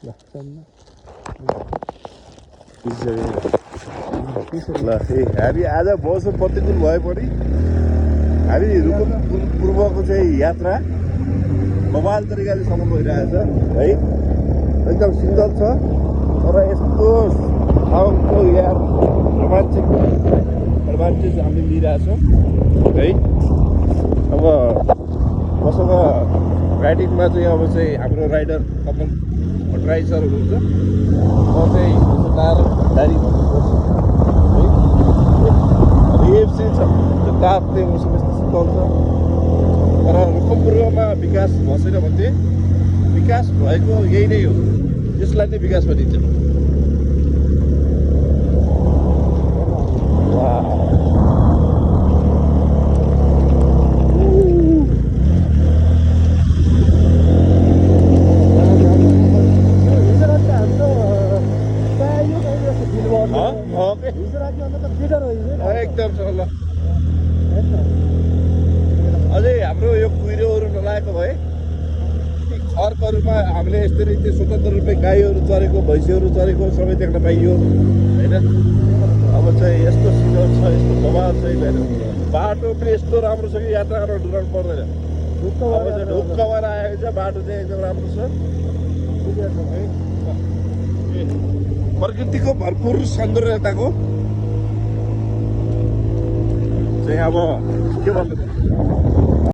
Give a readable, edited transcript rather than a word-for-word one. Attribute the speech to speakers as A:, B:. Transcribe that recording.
A: ल हामी आज मौसम प्रतिकूल भए पनि हामी रुकुम पूर्वको चाहिँ यात्रा बवाल तरिकाले सम्म भइरहेछ है। एकदम शीतल छ तर यस्तो ठाउँको यार रोमान्टिक हामीले लिइरहेछौँ है। अब मसँग राइडिङमा चाहिँ अब चाहिँ हाम्रो राइडर कमल भट्टराई सर हुनुहुन्छ। म चाहिँ दारी भन्नुपर्छ है। रेफ चाहिँ छ त्यो ताप चाहिँ मौसम यस्तो शीतल छ तर रुकुम पूर्वमा विकास भएन भने विकास भएको यही नै हो, यसलाई नै विकास भनिन्छ। एकदम सल्लाह अझै हाम्रो यो कुहिरोहरू नलागेको भए खरकहरूमा हामीले यसरी त्यो स्वतन्त्र रूपले गाईहरू चरेको भैँसीहरू चरेको सबै देख्न पाइयो होइन। अब चाहिँ यस्तो शीतल छ, यस्तो बवाल चाहिँ होइन। बाटो पनि यस्तो राम्रो छ कि यात्रा गर्न डुराउनु पर्दैन। अब चाहिँ ढुक्क भएर आएको छ, बाटो चाहिँ एकदम राम्रो छ। प्रकृतिको भरपुर सौन्दर्यताको चाहिँ अब के भन्नु